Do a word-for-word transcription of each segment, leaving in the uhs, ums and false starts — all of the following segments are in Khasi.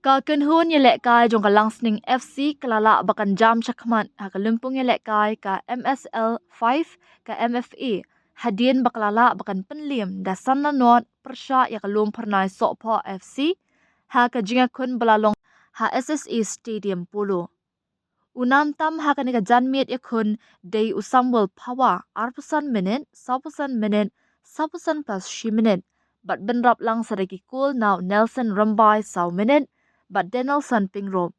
Ka kynhun ïalehkai jong ka Langsning F C ka la lah ba kan jam shakhmat ha ka lympung ïalehkai ka M S L five ka M F A, hadien ba ka la lah ba kan pynliem da san la not pyrshah ïa ka Lum Phyrnai Sohphoh F C ha ka jingïakhun ba la long ha S S A Stadium Polo. U nam tam ha kane ka janmiet ïakhun dei u Samuel Phawa, arphew san minit, sawphew san minit, sawphew san plus shi minit, bad bynrap lang sa da ki kol na u Nelson Rymbai, saw minit, bad Danielson Pyngrope.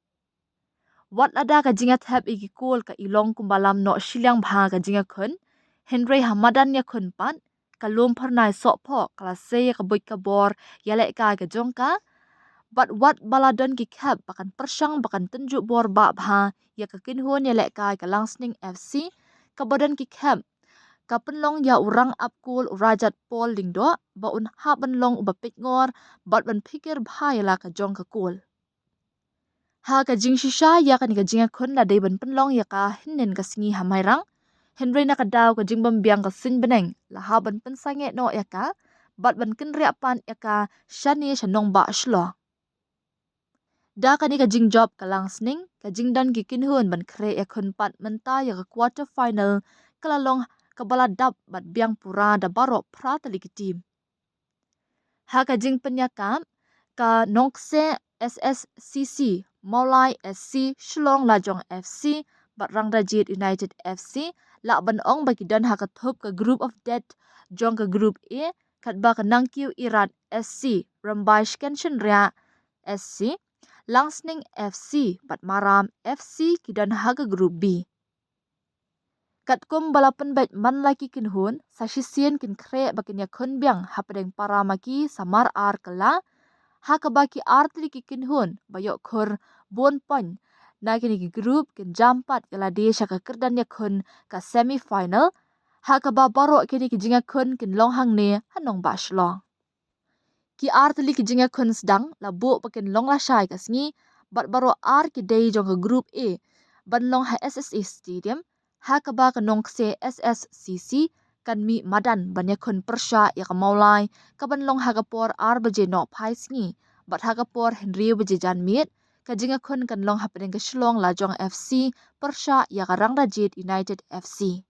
Wat lada ka jingïathep ïa ki kol ka i long kumba lam noh shiliang bha ka jingïakhun, hynrei ha madan ïakhun pat, ka Lum Phyrnai Sohphoh ka la sei ïa ka buit ka bor ïalehkai ka jong ka, bad wat ba la don ki khep ba kan pyrshang ba kan tynjuh bor bah bha ïa ka kynhun ïalehkai ka Langsning F C, kaba don ki khep ka pynlong ïa u rangap kol u Rajat Paul Lyngdoh ba un hap ban long uba peit ngor bad ban phikir bha ïa la ka jong ka kol. Ha ka jingshisha ïa kane ka jingïakhun la dei ban pynlong ïa ka hynnin ka sngi ha Mairang, hynrei na ka daw ka jingbymbiang ka suiñ bneng la hap ban pynsangeh noh ïa ka bad ban kynriah pat ïa ka shane sha nongbah Shillong. Da kane ka jingjop ka Langsning, ka jingdon ki kynhun ban khreh ïakhun pat mynta ïa ka quarter final ka la long kaba la dap bad biang pura da baroh phra tylli ki team. Ha ka jingpynïakap, ka Nongkseh S S C C, Mawlai S C, Shillong Lajong F C bad Rangdajied United F C lah ban ong ba ki don ha ka thup ka group of death jong ka Group A, katba ka Nangkiew Irat S C, Rymbai Shkenshenriah S C, Langsning F C bad Maram F C ki don ha ka Group B. Katkum ba la pynbeit man la ki kynhun, sa shisien kin khreh ba kin ïakhun biang hapdeng Paramaki sa mar ar kylla, ha kaba ki ar tylli ki kynhun ba ïoh khur bun point na kine ki group kin jam pat ïa lade sha ka kyrdan ïakhun ka semi final, ha kaba baroh kine ki jingïakhun kin long hangne ha nongbah Shillong. Ki ar tylli ki jingïakhun sdang la buh ba kin long lashai ka sngi, bad baroh ar ki dei jong ka Group A ban long ha S S A Stadium, ha kaba ka Nongkseh S S C C kan mih madan ban ïakhun pyrshah ïa ka Mawlai, kaban long ha ka por ar baje nohphai sngi, bad ha ka por hynriew baje janmiet ka jingïakhun kan long hapdeng ka Shillong Lajong F C pyrshah ïa ka Rangdajied United F C.